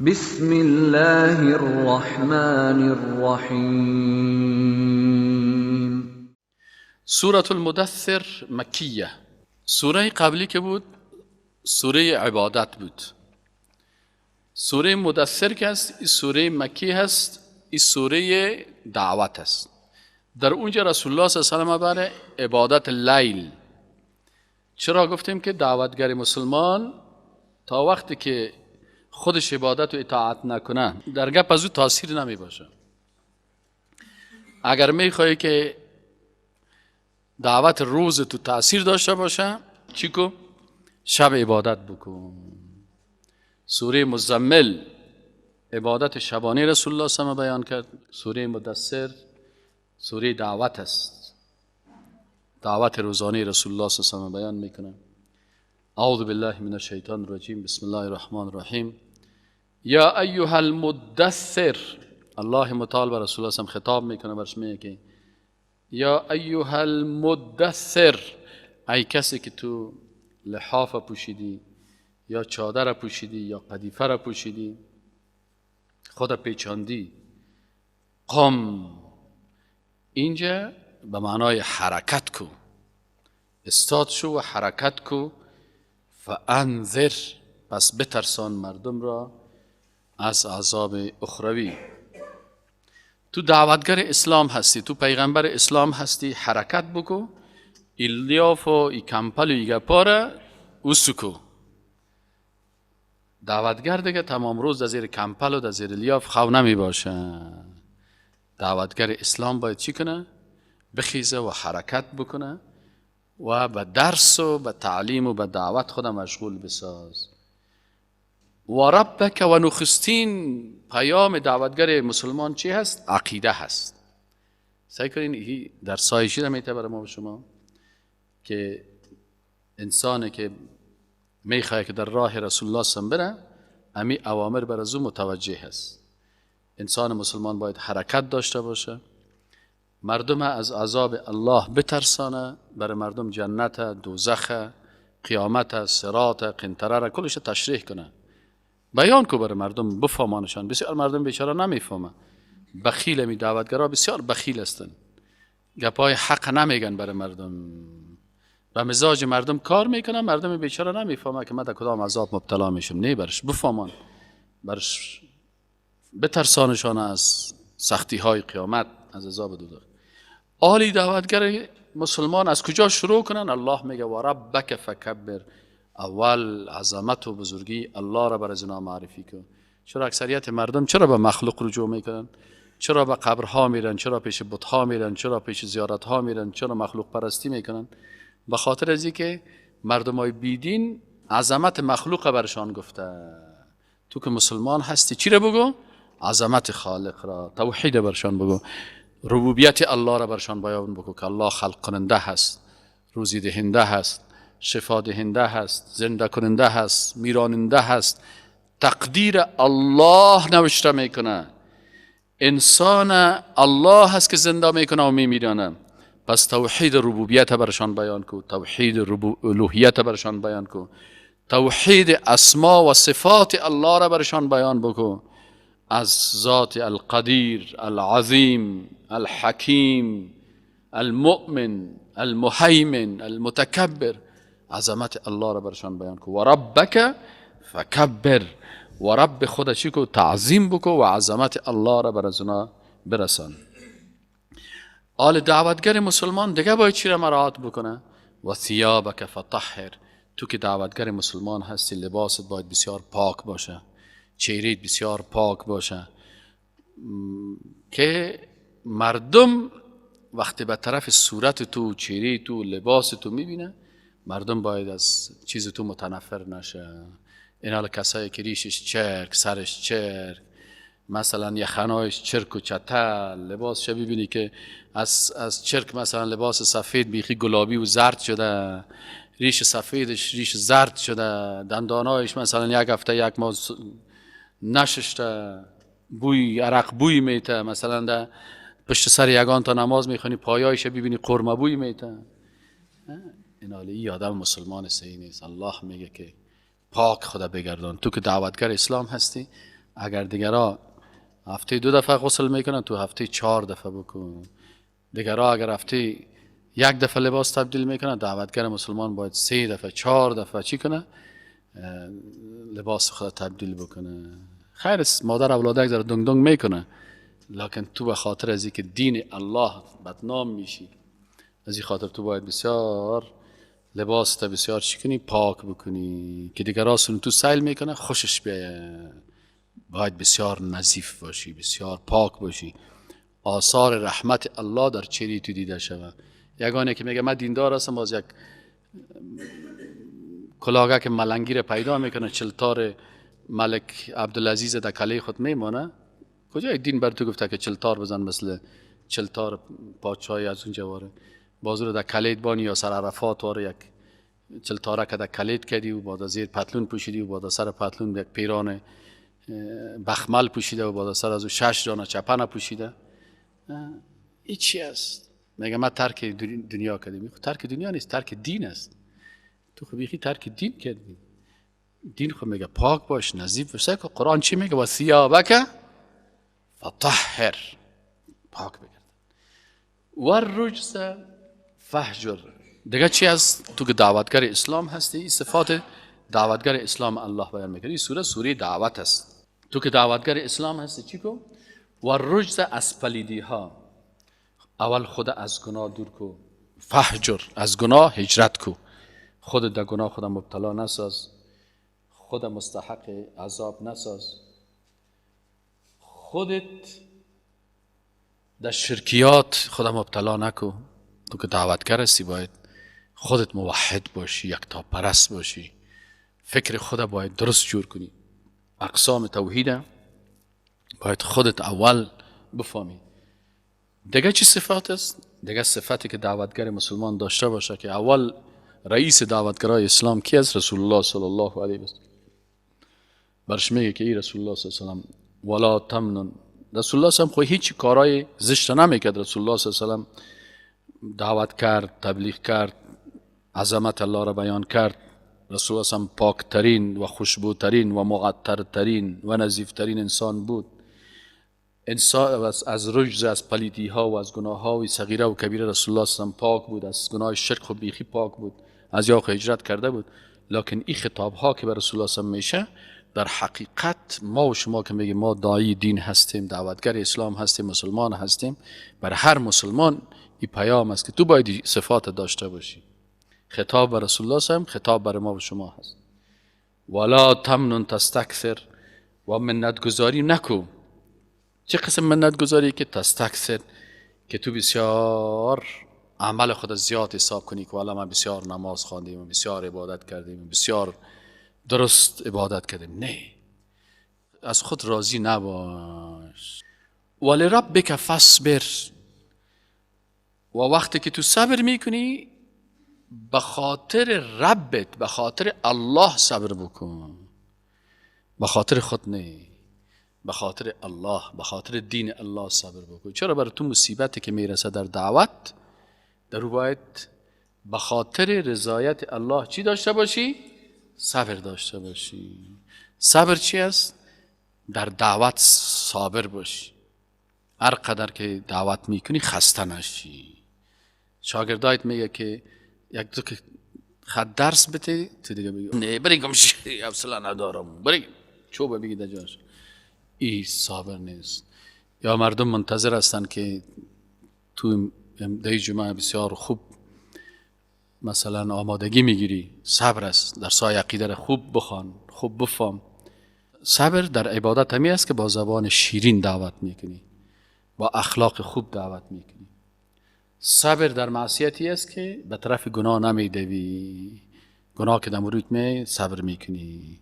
بسم الله الرحمن الرحیم. سورة المدثر مکیه. سوره قبلی که بود سوره عبادت بود. سوره مدثر که هست این سوره مکی هست، این سوره دعوت است. در اونجا رسول الله صلی الله علیه و سلم برای عبادت لیل، چرا گفتیم که دعوتگر مسلمان تا وقتی که خودش عبادت و اطاعت نکنه در گپ از او تاثیر نمی باشه. اگر میخوای که دعوت روز تو تاثیر داشته باشه چی کو؟ شب عبادت بکن. سوره مزمل عبادت شبانه رسول الله صلی الله علیه و بیان کرد. سوره مدثر سوره دعوت است، دعوت روزانه رسول الله صلی الله علیه و بیان میکنه. اعوذ بالله من الشیطان الرجیم، بسم الله الرحمن الرحیم. یا ایها المدثر، الله متعال بر رسول الله صلی الله علیه و خطاب میکنه، برش میگه که یا ایها المدثر، ای کسی که تو لحاف پوشیدی یا چادر پوشیدی یا قدیفه را پوشیدی، خود پیچاندی، قم، اینجا به معنای حرکت کو، استاد شو و حرکت کو. فانذر، پس بترسان مردم را از عذاب اخروی. تو دعوتگر اسلام هستی، تو پیغمبر اسلام هستی، حرکت بکو، ایلیاف و ای کمپل و ای گپاره اوسو کو. دعوتگر دیگه تمام روز در زیر کمپل و در زیر لیاف خو نمی باشه. دعوتگر اسلام باید چی کنه؟ بخیزه و حرکت بکنه و به درس و به تعلیم و به دعوت خود مشغول بساز. و ربک، و نخستین پیام دعوتگر مسلمان چی هست؟ عقیده هست. سعی کنین در سایشی میته برای ما و شما که انسانی که میخواد که در راه رسول الله صلی الله علیه و بره، امی اوامر بر از او متوجه هست. انسان مسلمان باید حرکت داشته باشه، مردم از عذاب الله بترسانه، برای مردم جنت، دوزخ، قیامت، صراط، قنطره را کلش تشریح کنه، بیان کو برای مردم، بفهمانشان. بسیار مردم بیچاره نمیفهمه، بخیل می دعوتگرا بسیار بخیل هستن، گپای حق نمیگن برای مردم، به مزاج مردم کار میکنن، مردم بیچاره نمیفهمه که من در کدام عذاب مبتلا میشم. نه، برش بفهمان، برش بترسانشان از سختی های قیامت، از عذاب دوزخ. آلی دعوتگر مسلمان از کجا شروع کنن؟ الله میگه و ربک فکبر، اول عظمت و بزرگی الله را بر از اینا معرفی کن. چرا اکثریت مردم چرا به مخلوق رجوع میکنن؟ چرا به قبرها میرن؟ چرا پیش بتها میرن؟ چرا پیش زیارتها میرن؟ چرا مخلوق پرستی میکنن؟ به خاطر از اینکه مردم های بیدین عظمت مخلوق برشان گفته. تو که مسلمان هستی چی را بگو؟ عظمت خالق را، توحید برشان بگو، ربوبیت الله را برشان بیان بگو که الله خلق کننده هست، روزی دهنده هست، شفا دهنده هست، زنده کننده هست، میراننده هست. تقدیر الله نوشته میکنه. انسان الله هست که زنده میکنه و میمیرانه. پس توحید ربوبیت برشان بیان کو، توحید الوهیت برشان بیان کو، توحید اسما و صفات الله را برشان بیان بکو، از ذات القدیر، العظیم، الحکیم، المؤمن، المهیمن، المتکبر، عظمت الله را برشان بیان کو. و ربک فکبر، و رب خود چی کو؟ تعظیم بکو و عظمت الله را بر از اونا برسان. آل دعوتگر مسلمان دیگه باید چی را مراعات بکنه؟ و ثیابک فطهر، تو که دعوتگر مسلمان هستی لباست باید بسیار پاک باشه، چهره‌ات بسیار پاک باشه، که مردم وقتی به طرف صورت تو، چهره تو، لباس تو میبینه، مردم باید از چیز تو متنفر نشه. این حال کسایی که ریشش چرک، سرش چرک، مثلا یخنایش چرک و چتل، لباسش ببینی که از چرک مثلا لباس سفید بیخی گلابی و زرد شده، ریش سفیدش ریش زرد شده، دندانایش مثلا یک هفته یک ماه نششته، بوی عرق بوی میته، مثلا در پشت سر یگان تا نماز میخونی پایایش ببینی قرمه بوی میته. این حالی ای آدم مسلمان صحیح نیست. الله میگه که پاک خدا بگردان. تو که دعوتگر اسلام هستی اگر دیگرا هفته 2 دفعه غسل میکنن، تو هفته 4 دفعه بکن. دیگرا اگر هفته 1 دفعه لباس تبدیل میکنن، دعوتگر مسلمان باید 3 دفعه 4 دفعه چی کنه؟ لباس خود تبدیل بکنه. خیر است، مادر اولادک داره دنگ دنگ میکنه، لکن تو به خاطر از اینکه دین الله بدنام میشی، از این خاطر تو باید بسیار لباس تا بسیار چی کنی؟ پاک بکنی که دیگرا سون تو سیل میکنه خوشش بیایه. باید بسیار نظیف باشی، بسیار پاک باشی، آثار رحمت الله در چهره تو دیده شود. یگانه که میگه من دیندار هستم، باز یک کلاهه که ملنگی رو پیدا میکنه، چلتار ملک عبدالعزیز در کله خود میمانه. کجای دین بر تو گفته که چلتار بزن مثل چلتار پادشاهی از اون جواره؟ بازو رو در کلیت بانی یا سر عرفات واره یک چلتاره که در کلیت کردی و بعد زیر پتلون پوشیدی و بعد سر پتلون یک پیران بخمل پوشیده و بعد سر از او 6 دانه چپنه پوشیده. این چی است؟ میگه من ترک دنیا کردیم. ترک دنیا نیست، ترک دین است. تو خب بیخی ترک دین کردی. دین خب میگه پاک باش، نظیف باش. قرآن چی میگه؟ و ثیابک فطهر، پاک بگرد. و الرجز فهجر. دیگه چی است؟ تو که دعوتگر اسلام هستی، این صفات دعوتگر اسلام الله بیان میکنه. این سوره سوره دعوت است. تو که دعوتگر اسلام هستی چی کو؟ و الرجز از پلیدی ها، اول خود از گناه دور کو، فهجر از گناه هجرت کو، خود در گناه خود مبتلا نساز، خود مستحق عذاب نساز، خودت در شرکیات خود مبتلا نکو. تو که دعوتگر هستی باید خودت موحد باشی، یکتا پرست باشی، فکر خود باید درست جور کنی، اقسام توحید باید خودت اول بفهمی. دیگه چی صفات است؟ دیگه صفتی که دعوتگر مسلمان داشته باشه که اول رئیس دعوتگرای اسلام کی است؟ رسول الله صلی الله علیه و سلم. برش میگه که ای رسول الله صلی الله علیه و سلم ولا تمنن. رسول الله صلی الله علیه و سلم خو هیچ کارای زشت نمیکرد. رسول الله صلی الله علیه و سلم دعوت کرد، تبلیغ کرد، عظمت الله را بیان کرد. رسول الله صلی الله علیه و سلم پاکترین و خوشبوترین و معطرترین و نظیفترین انسان بود. انسان از رجز، از پلیدی ها و از گناه های صغیره و کبیره رسول الله صلی الله علیه و سلم پاک بود، از گناه شرک و بیخی پاک بود، از یاخ هجرت کرده بود. لکن این خطاب ها که بر رسول الله صلی الله علیه و سلم میشه، در حقیقت ما و شما که میگیم ما داعی دین هستیم، دعوتگر اسلام هستیم، مسلمان هستیم، بر هر مسلمان این پیام است که تو باید صفات داشته باشی. خطاب بر رسول الله صلی الله علیه و سلم خطاب بر ما و شما هست. ولا تمنن تستکثر، و منت گذاری نکو. چه قسم منت گذاری؟ که تستکثر، که تو بسیار عمل خود زیاد حساب کنی که والا من بسیار نماز خواندیم، بسیار عبادت کردیم، بسیار درست عبادت کردیم. نه، از خود راضی نباش. ولربک فاصبر، و وقتی که تو صبر میکنی به خاطر ربت، به خاطر الله صبر بکن، به خاطر خود نه، به خاطر الله، به خاطر دین الله صبر بکن. چرا برای تو مصیبتی که میرسه در دعوت، در او باید به خاطر رضایت الله چی داشته باشی؟ صبر داشته باشی. صبر چی است؟ در دعوت صابر باشی. هر قدر که دعوت میکنی خسته نشی. شاگردایت میگه که یک دو که خط درس بده، تو دیگه بگی نه بری گمشی، حوصله ندارم، بری چوبه بگی در جاش. ای صابر نیست. یا مردم منتظر هستن که تو دی جمعه بسیار خوب مثلا آمادگی میگیری، صبر است، در سای عقیده را خوب بخوان، خوب بفهم. صبر در عبادت همی است که با زبان شیرین دعوت میکنی، با اخلاق خوب دعوت میکنی. صبر در معصیتی است که به طرف گناه نمیدوی، گناه که در مورد می صبر میکنی.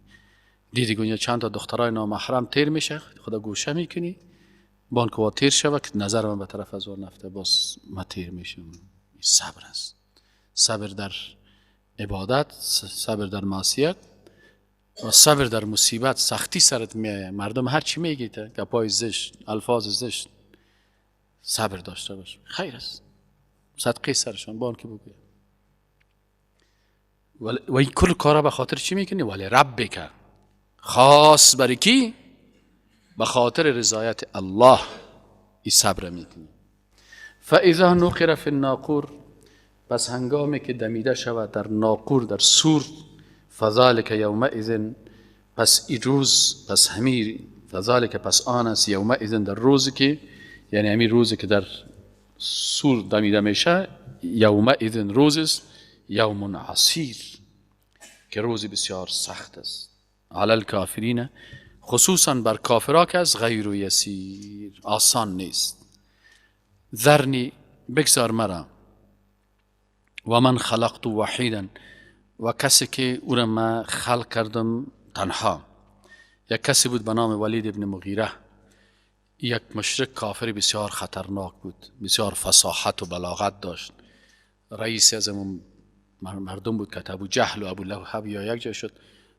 دیدی گناه چند تا دخترای نامحرم تیر میشه، خدا گوشه میکنی، بانک وا تیر شوه که نظر من به طرف از آن نفته، باز ما تیر میشم. صبر است. صبر در عبادت، صبر در معصیت و صبر در مصیبت. سختی سرت میایه، مردم هر چی میگه، گپای زشت، الفاظ زشت، صبر داشته باش، خیر است. صدقه سرشان بان که بگوید. و این کل کارا به خاطر چی میکنی؟ ولی ربک، خاص برای کی؟ به خاطر رضایت الله ای صبر میکنی. فاذا نقر فی الناقور، پس هنگامی که دمیده شود در ناقور، در سور، فذلک یومئذ، پس ای روز، پس همین فذلک پس آن است، یومئذ در روزی که، یعنی همین روزی که در سور دمیده میشه، یومئذ روز است، یوم عسیر، که روزی بسیار سخت است، علی الکافرین، خصوصا بر کافرها که از غیر یسیر، آسان نیست. ذرنی، بگذار مرا، و من خلقت وحیدا، و کسی که او را من خلق کردم تنها. یک کسی بود به نام ولید ابن مغیره، یک مشرک کافر بسیار خطرناک بود، بسیار فصاحت و بلاغت داشت، رئیس از مردم بود که ابو جهل و ابو لهب یا یک جای شد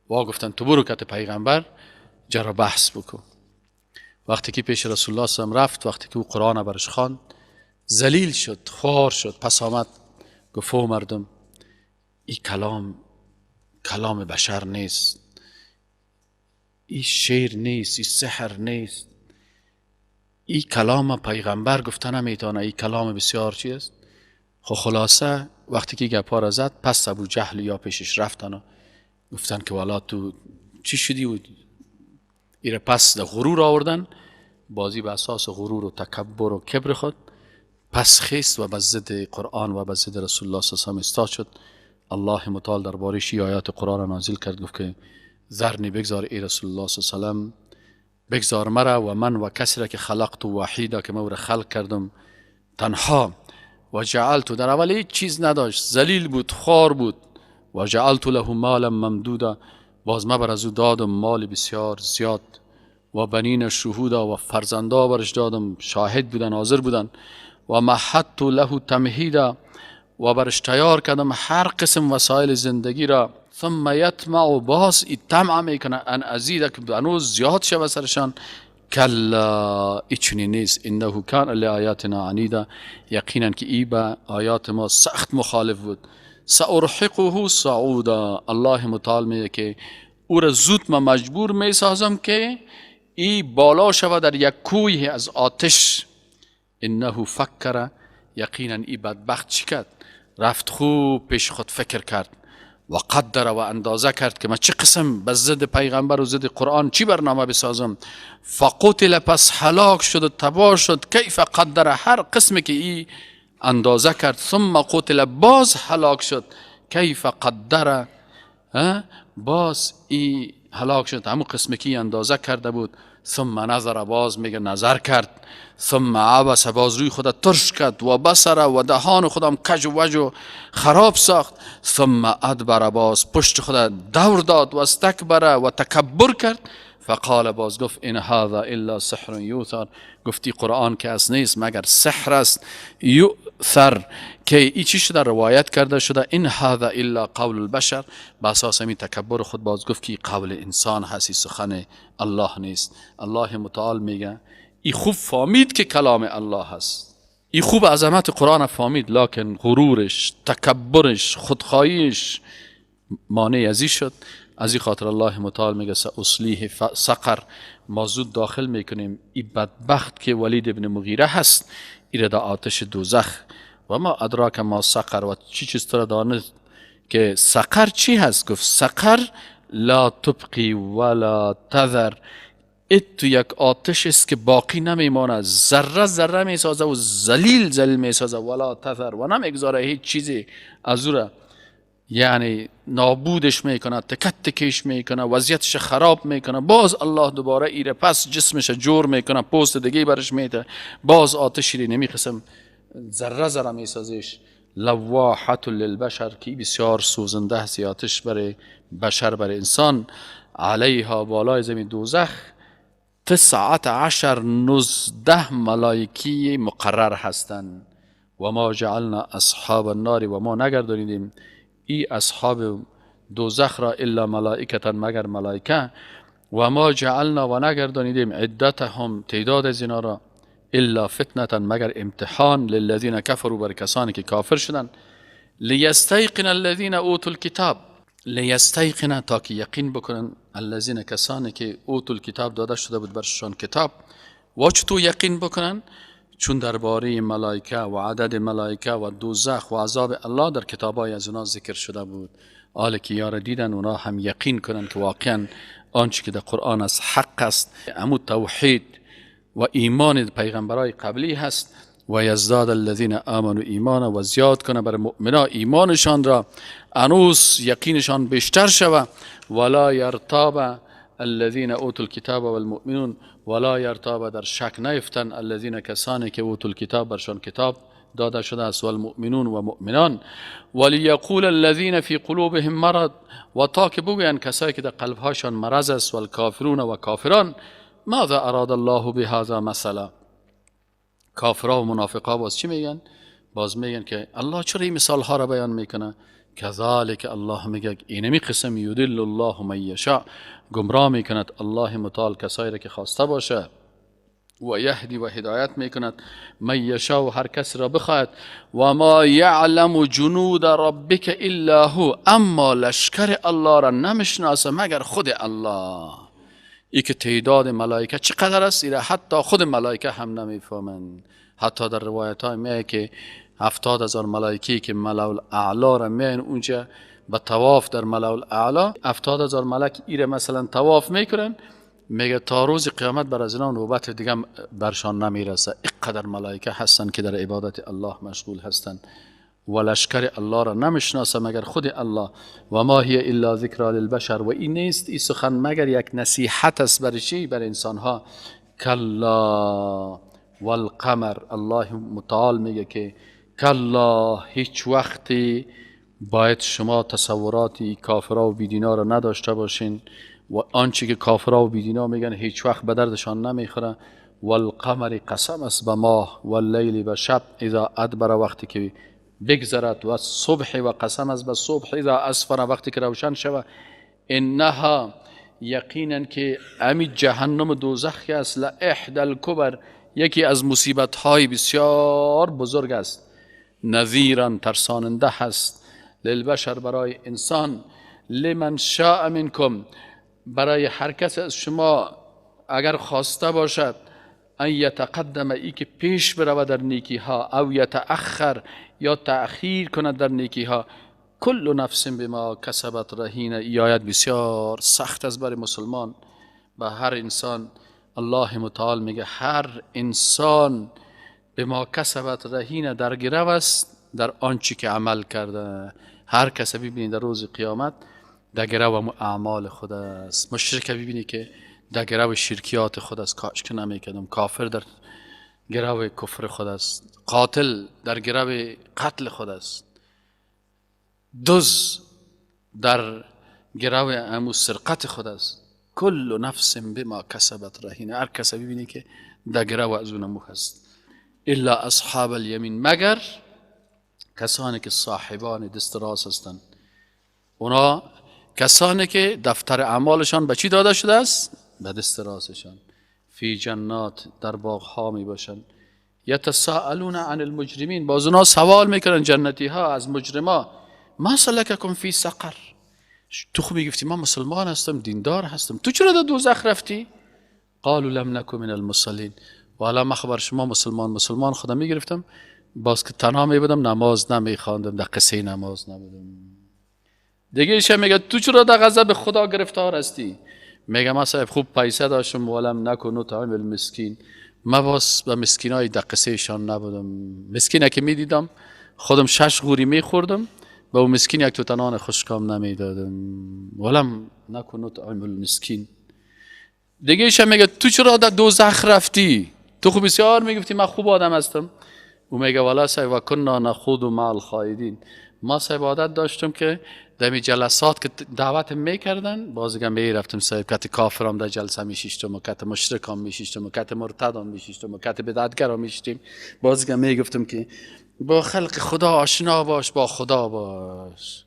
و گفتن تو برو کت پیغمبر جرا بحث بکن. وقتی که پیش رسول الله صلی الله علیه و رفت، وقتی که او قرآن برش خواند، ذلیل شد، خوار شد. پس آمد گفت او مردم، این کلام کلام بشر نیست، این شعر نیست، این سحر نیست، این کلام پیغمبر گفته نمیتونه، این کلام بسیار چی است. خب خلاصه وقتی که گپا را زد، پس ابو جهل یا پیشش رفتن و گفتن که والا تو چی شدی و ایره پس در غرور آوردن، بازی به اساس غرور و تکبر و کبر خود پس خیست و به ضد قرآن و به ضد رسول الله صلی الله علیه و استاد شد. الله متعال درباره شی آیات قرآن نازل کرد، گفت که ذرنی، بگذار ای رسول الله صلی الله علیه و سلم، بگذار مرا و من و کسی را که خلقت وحیدا، که من را خلق کردم تنها، و جعلت، در اول هیچ چیز نداشت، ذلیل بود، خوار بود، و جعلت له مالا ممدودا، باز ما بر از او دادم مال بسیار زیاد، و بنین شهودا، و فرزندا برش دادم، شاهد بودن، حاضر بودن، و مهدت له تمهیدا، و برش تیار کردم هر قسم وسایل زندگی را. ثم یطمع، و باز ای طمع میکنه، ان ازید، که هنوز زیاد شود سرشان. کلا، ای چنین نیست، انه کان لآیاتنا عنیدا، یقینا که ای به آیات ما سخت مخالف بود. سأرحقه صعودا، الله متعال میگه که او را زود ما مجبور میسازم که ای بالا شود در یک کوه از آتش. انه فکر، یقینا ای بدبخت چی کرد؟ رفت خوب پیش خود فکر کرد، و قدر، و اندازه کرد که من چه قسم به ضد پیغمبر و ضد قرآن چی برنامه بسازم. فقتل، پس هلاک شد و تباه شد. کیف قدر، هر قسمی که ای اندازه کرد. ثم قتل، باز هلاک شد. کیف قدر، باز ای هلاک شد، همون قسمی که اندازه کرده بود. ثم نظر، باز میگه نظر کرد. ثم عبس، باز روی خود ترش کرد، و بصر، و دهان خودم کج و وج و خراب ساخت. ثم ادبر، باز پشت خود دور داد، و استکبر، و تکبر کرد. فقال، باز گفت ان هذا الا سحر یؤثر، گفتی قرآن که از نیست مگر سحر است، یؤثر که ای چی شده روایت کرده شده. ان هذا الا قول البشر، به اساس همین تکبر خود باز گفت که قول انسان هست، سخن الله نیست. الله متعال میگه ای خوب فهمید که کلام الله هست، ای خوب عظمت قرآن فهمید، لکن غرورش، تکبرش، خودخواهیش مانع ازی شد. از این خاطر الله متعال میگه سأصلیه سقر، ما زود داخل میکنیم ای بدبخت که ولید ابن مغیره هست، ای را در آتش دوزخ. و ما ادراک ما سقر، و چی چیز تو را دانست که سقر چی هست؟ گفت سقر لا تبقی ولا تذر، ات یک آتش است که باقی نمیماند، ذره ذره میسازه و ذلیل ذلیل میسازه، ولا تذر، و نمیگذاره هیچ چیزی از او را، یعنی نابودش میکنه، تکت تکش میکنه، وضعیتش خراب میکنه. باز الله دوباره ایره پس جسمش جور میکنه، پوست دیگه برش میده، باز آتشی نمیخسم ذره ذره میسازش. لواحة للبشر، که بسیار سوزنده هست آتش برای بشر، برای انسان. علیها، بالای زمین دوزخ، 19 19 ملائکی مقرر هستند. و ما جعلنا اصحاب النار، و ما نگردانیدیم ای اصحاب دوزخ را الا ملائکتا، مگر ملائکه. و ما جعلنا، و نگردانیدیم عدتهم، تعداد از اینا را، الا فتنة، مگر امتحان، للذین کفروا، بر کسانی که کافر شدند. لیستیقن الذین اوتوا الکتاب، لیستیقن، تا که یقین بکنن، الذین کسانی که اوتوا الکتاب داده شده بود برشان کتاب، و چطور یقین بکنن؟ چون درباره ملائکه و عدد ملائکه و دوزخ و عذاب الله در کتابای از اونا ذکر شده بود. حالا که یار دیدن اونا هم یقین کنن که واقعا آنچه که در قرآن است حق است، امو توحید و ایمان پیغمبرای قبلی هست. و یزداد الذین آمنوا ایمانا، و زیاد کنه بر مؤمنا ایمانشان را، انوس یقینشان بیشتر شوه. ولا یرتاب الذین اوتوا الکتاب والمؤمنون، ولا یرتاب در شک نیفتن، الذین کسانی که اوتوا الکتاب برشان کتاب داده شده است، والمؤمنون و مؤمنان. ولیقول الذین فی قلوبهم مرض، و تا که بگویند کسایی که در قلبهاشان مرض است، والکافرون و کافران، ماذا اراد الله بهذا مثلا. کافرها و منافقا باز چی میگن؟ باز میگن که الله چرا این مثال ها را بیان میکنه؟ کذالک الله میگه اینمی قسم یدل الله من یشاء، گمراه میکند الله متعال کسایی را که خواسته باشه، و یهدی و هدایت میکند من یشاء و هر کس را بخواهد. و ما یعلم جنود ربک الا هو، اما لشکر الله را نمیشناسه مگر خود الله. ای که تعداد ملائکه چقدر است ایره حتی خود ملائکه هم نمیفهمند. حتی در روایت های میه که 70,000 ملائکه که ملأ الاعلی را میان اونجا به طواف در ملأ الاعلی، 70,000 ملک ایره مثلا طواف میکنن، میگه تا روز قیامت بر از اینا نوبت دیگه برشان نمیرسه. اینقدر ملائکه هستن که در عبادت الله مشغول هستن و لشکر الله را نمیشناسه مگر خود الله. و ما هی الا ذکر للبشر، و این نیست این سخن مگر یک نصیحت است برای چی؟ برای انسان ها. کلا والقمر، الله متعال میگه که کلا، هیچ وقتی باید شما تصوراتی کافرا و بیدینا را نداشته باشین و آنچه که کافرا و بیدینا میگن هیچ وقت به دردشان نمیخوره. والقمر، قسم است به ماه، واللیل به شب، اذا ادبر وقتی که بگذرد، و صبح و قسم است به صبح، اذا اسفر وقتی که روشن شود. انها، یقینا که امی جهنم دوزخ است، لاحدى الکبر، یکی از مصیبت های بسیار بزرگ است. نذیرا، ترساننده هست، للبشر برای انسان، لمن شاء منکم، برای هر کس از شما اگر خواسته باشد، ان یتقدم، ای که پیش برود در نیکی ها، او یتأخر، یا تأخیر کند در نیکی ها. کل نفس بما کسبت رهینه. ای آیت بسیار سخت است برای مسلمان، به هر انسان. الله متعال میگه هر انسان بما کسبت رهینه، در گرو است در آنچه که عمل کرده. هر کس ببینید در روز قیامت در گرو اعمال خود است. مشرک ببینی که در گرو شرکیات خود است، کاش که نمیکردم. کافر در گرو کفر خود است، قاتل در گرو قتل خود است، دزد در گرو امو سرقت خود است. کل نفس بما کسبت رهینه، هر کس ببینی که در گرو از اون امو هست. الا اصحاب الیمین، مگر کسانی که صاحبان دست راست هستند. اونا کسانی که دفتر اعمالشان به چی داده شده است؟ به دست راستشان. فی جنات، در باغ ها می باشند. یتساءلون عن المجرمین، باز اونا سوال میکنن جنتی ها از مجرما، ما سلککم فی سقر، تو خوب میگفتی من مسلمان هستم، دیندار هستم، تو چرا در دوزخ رفتی؟ قالوا لم نکن من المصلین، والا من خبر شما مسلمان خودم میگرفتم، باز که تنها می بودم نماز نمیخواندم، در قصه نماز نبودم. دیگه ایشه میگه تو چرا در غضب خدا گرفتار هستی؟ میگه من صاحب خوب پیسه داشتم، ولم نکن نطعم المسکین، من باز به مسکینای در قصهشان نبودم. مسکینه که میدیدم خودم 6 غوری میخوردم، به اون مسکین یک توته نان خشکام نمیدادم. ولم نکن نطعم المسکین. دیگه ایشه میگه تو چرا در دوزخ رفتی؟ تو خوب بسیار میگفتی من خوب آدم هستم. او میگه والا صاحب و کنا نخوض مع الخائضین، ما صاحب عادت داشتم که دمی جلسات که دعوت میکردن بازیگه میرفتم صاحب، کت کافرام در جلسه میشیشتم و کت مشرکام میشیشتم و کت مرتدام میشیشتم و کت بدعتگرام میشیشتیم. بازیگه میگفتم که با خلق خدا آشنا باش، با خدا باش.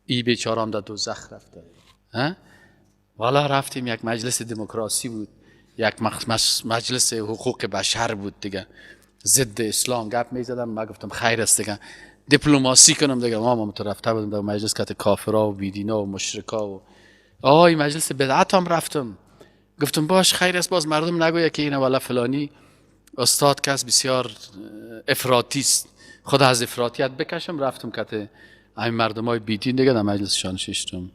ای بیچارام در دوزخ رفته. والا رفتیم یک مجلس دموکراسی بود، یک مجلس حقوق بشر بود دیگه، ضد اسلام گپ میزدم. ما گفتم خیر است دیگه، دیپلماسی کنم دیگه. ما هم رفته بودم در مجلس کت کافرا و بیدینا و مشرکا و آی مجلس بدعت هم رفتم. گفتم باش خیر است، باز مردم نگوید که اینه والا فلانی استاد کس بسیار افراطی است، خود از افراطیت بکشم. رفتم کت همین مردم های بیدین دیگه در مجلسشان ششتم.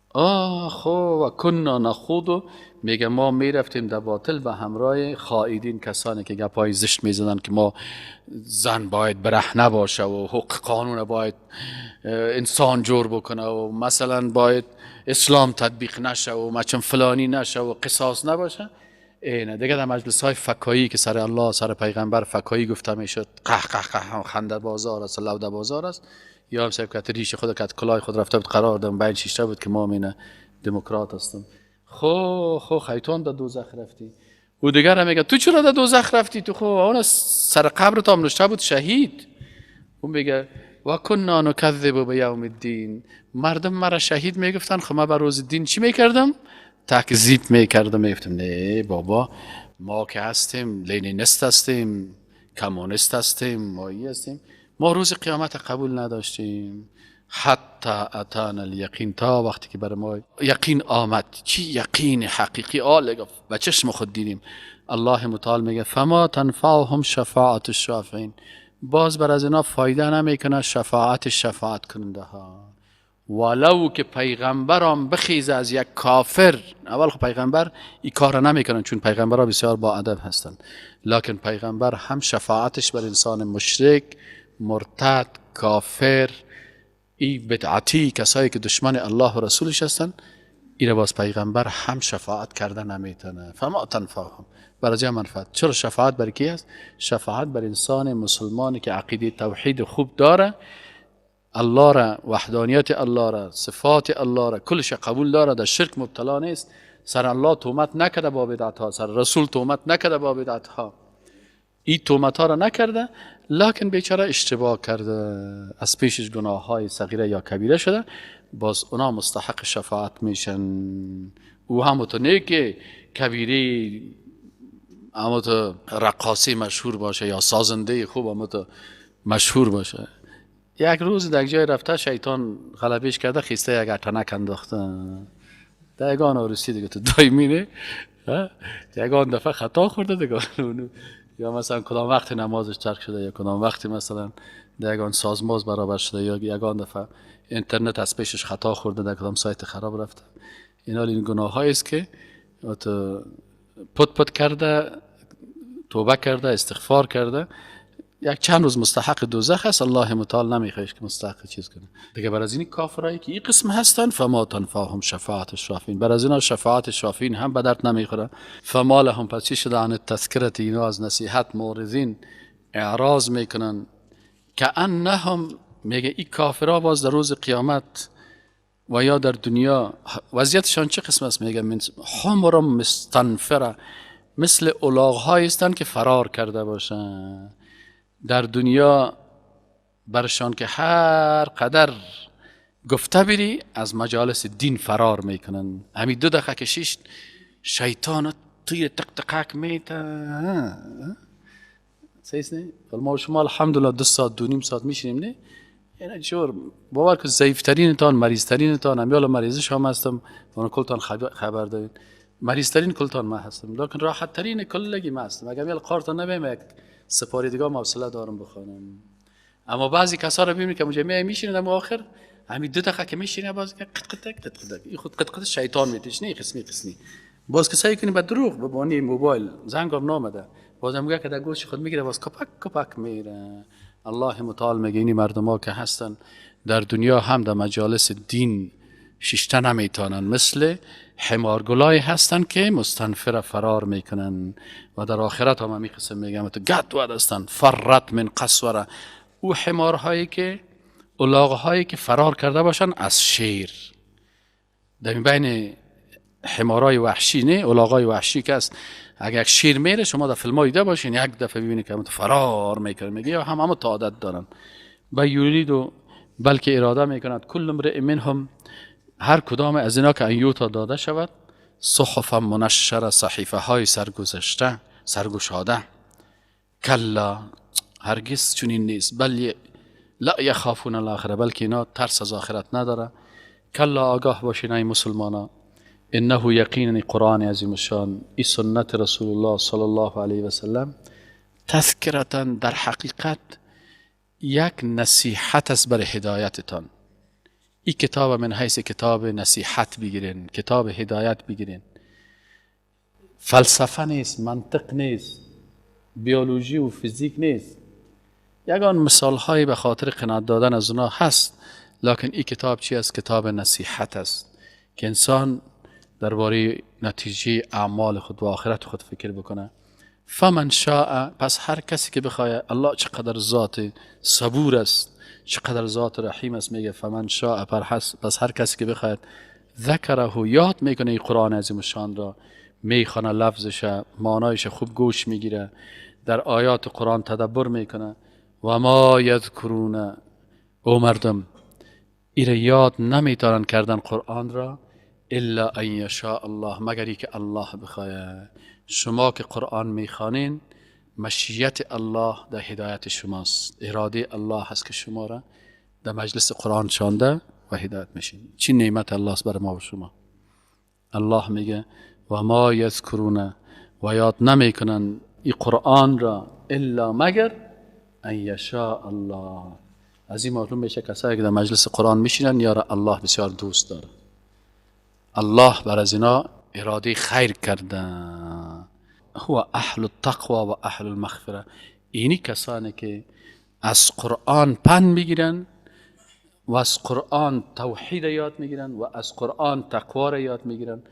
آه خب و کنا نخوض، میگه ما میرفتیم در باطل به همراه خائدین، کسانی که گپای زشت میزدن که ما زن باید برهنه باشه و حقوق قانون باید انسان جور بکنه و مثلا باید اسلام تطبیق نشه و مچم فلانی نشه و قصاص نباشه. اینه دیگه در مجلس های فکایی که سر الله سر پیغمبر فکایی گفته میشد، قه قه قه خنده بازار است، لوده بازار است. یا هم صاحب که ریش خود که کلاه خود رفته بود قرار دادم بین شیشته بود که ما مینه دموکرات هستم. خو خو خیتون در دوزخ رفتی. او دیگر هم میگه تو چرا در دوزخ رفتی؟ تو خو اون سر قبر تو هم نشته بود شهید. اون میگه و کنا نکذب بیوم الدین، مردم مرا شهید میگفتن، خب من بر روز دین چی میکردم؟ تکذیب میکردم. میگفتم نه بابا ما که هستیم لنینیست هستیم، کمونیست هستیم، مایی هستیم، ما روز قیامت قبول نداشتیم. حتی اتانا الیقین، تا وقتی که بر ما یقین آمد. چی یقین حقیقی؟ آل به چشم خود دیدیم. الله متعال میگه فما تنفعهم شفاعت الشافعین، باز بر از اینا فایده نمیکنه شفاعت شفاعت کننده ها. ولو که پیغمبرام بخیزه از یک کافر، اول خب پیغمبر این کار نمیکنن چون پیغمبرها بسیار با ادب هستند، لکن پیغمبر هم شفاعتش بر انسان مشرک، مرتد، کافر، ای بدعتی، کسایی که دشمن الله و رسولش هستن، این باز پیغمبر هم شفاعت کرده نمیتونه. فما تنفعهم، برای منفعت. چرا شفاعت بر کی است؟ شفاعت بر انسان مسلمانی که عقیده توحید خوب داره، الله را، وحدانیت الله را، صفات الله را، کلش قبول داره، در شرک مبتلا نیست، سر الله تهمت نکرده با بدعت ها، سر رسول تهمت نکرده با بدعت ها، این تهمت ها را نکرده، لکن بیچاره اشتباه کرده، از پیشش گناه های صغیره یا کبیره شده، باز اونا مستحق شفاعت میشن. او هم تو نه که کبیره اما تو رقاصی مشهور باشه یا سازنده خوب اما تو مشهور باشه. یک روز در جای رفته شیطان غلبش کرده، خیسته یک اتنک انداخته در یگان عروسی دیگه تو دایمی نه، یگان دفعه خطا خورده دیگه، یا مثلا کدام وقت نمازش ترک شده، یا کدام وقتی مثلا در یگان سازماز برابر شده، یا یگان دفعه اینترنت از پیشش خطا خورده، در کدام سایت خراب رفته. اینا این گناه است که تو پت پت کرده، توبه کرده، استغفار کرده، یک چند روز مستحق دوزخ است. الله متعال نمیخواد که مستحق چیز کنه دیگه. بر از این کافرایی که این قسم هستن، فما تنفعهم شفاعت الشافعین، بر از اینا شفاعت شافعین هم به درد نمیخوره. فما لهم، پس چی شده؟ عن التذکرة، اینا از نصیحت معرضین، اعراض میکنن. کأنهم، میگه این کافرها باز در روز قیامت و یا در دنیا وضعیتشان چه قسم است؟ میگه من حمر مستنفره، مثل الاغ هستند که فرار کرده باشن. در دنیا برشان که هر قدر گفته بری از مجالس دین فرار میکنن. همین دو دقیقه که شیشت شیطان توی تق تقک میته. صحیح نه؟ ما شما الحمدلله 2 ساعت 2.5 ساعت میشینیم نه؟ یعنی جور باور که ضعیفترینتان، مریضترینتان، همیالا مریضش هم هستم، اون کلتان خبر دارین، مریضترین کلتان ما هستم، لکن راحت ترین کلگی ما هستم. اگر میال قارتان نبیم یک سپاری دیگه حوصله دارم بخوانم. اما بعضی کسا رو ببینید که اونجا میای میشینن، اما آخر همین 2 دقیقه که میشینه باز قط قط قط قط، این خود قط قط شیطان میتش نه قسمی قسمی. باز که سعی کنی به دروغ به بانی موبایل زنگم نامده، باز میگه که در گوش خود میگیره، باز کپک کپک میره. الله متعال میگه این مردم ها که هستن در دنیا هم در مجالس دین شیشته نمیتونن، مثل حمارگلای هستن که مستنفر فرار میکنن و در آخرت هم همی قسم میگم تو گد ود هستن، فرت من قسوره. او حمارهایی که الاغهایی که فرار کرده باشن از شیر، در بین حمارای وحشی نه، الاغای وحشی که است، اگر یک شیر میره شما در فیلم ها دیده باشین، یک دفعه ببینید که فرار میکنه، میگه یا هم تا عادت دارن. و یرید و بلکه اراده میکند کل امرئ منهم، هر کدام از اینا که ان یوتا داده شود، صحف منشره، صحیفه های سرگذشته سرگشاده. کلا، هرگز چنین نیست، بل لا یخافون الاخره، بلکه اینا ترس از آخرت نداره. کلا، آگاه باشین ای مسلمانا، انه یقینا قرآن عظیم الشان، ای سنت رسول الله صلی الله علیه و سلم، تذکرتا، در حقیقت یک نصیحت است برای هدایتتان. این کتاب من حیث کتاب نصیحت بگیرین، کتاب هدایت بگیرین. فلسفه نیست، منطق نیست، بیولوژی و فیزیک نیست. یگان مثال هایی به خاطر قناعت دادن از اونا هست، لکن این کتاب چی است؟ کتاب نصیحت است که انسان درباره نتیجه اعمال خود و آخرت خود فکر بکنه. فمن شاء، پس هر کسی که بخواه، الله چقدر ذات صبور است، چقدر ذات رحیم است، میگه فمن شاء، پس هر کسی که بخواهد، ذکره، یاد میکنه این قرآن عظیم الشان را، میخوانه لفظش، معنایش خوب گوش میگیره، در آیات قرآن تدبر میکنه. و ما یذکرون، او مردم ایره یاد نمیتارن کردن قرآن را، الا ان یشاء الله، مگر ای که الله بخواه. شما که قرآن میخوانین، مشیت الله در هدایت شماست، اراده الله هست که شما را در مجلس قرآن شانده و هدایت میشین. چی نعمت الله است برای ما و شما. الله میگه و ما یذکرون، و یاد نمیکنن این قرآن را، الا مگر ان یشاء الله. از این معلوم میشه کسایی که در مجلس قرآن میشینن یارا الله بسیار دوست داره، الله بر از اینا اراده خیر کرده. هو اهل التقوا و اهل المغفره، اینی کسانی که از قرآن پند میگیرن و از قرآن توحید یاد میگیرن و از قرآن تقوا را یاد میگیرن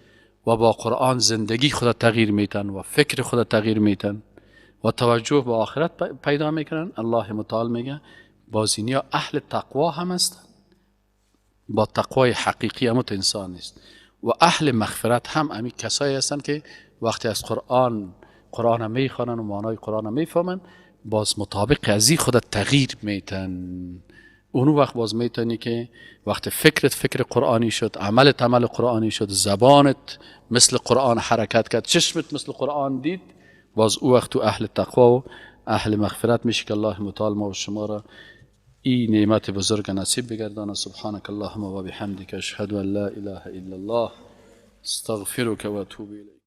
و با قرآن زندگی خود تغییر میتن و فکر خود تغییر میتن و توجه به آخرت پیدا میکنن. الله متعال میگه باز اینیا اهل تقوا هم هستن، با تقوای حقیقی هم انسان نیست، و اهل مغفرت هم امی کسایی هستن که وقتی از قرآن میخوانن و معنای قرآن میفهمن، باز مطابق از خود تغییر میتن. اونو وقت باز میتونی که وقت فکرت فکر قرآنی شد، عملت عمل قرآنی شد، زبانت مثل قرآن حرکت کرد، چشمت مثل قرآن دید، باز او وقت تو اهل تقوا و اهل مغفرت میشه که الله متعال ما و شما را این نعمت بزرگ نصیب بگردانه. سبحانك اللهم و بحمدک، اشهد ان لا اله الا الله، استغفرك و اتوب الیک.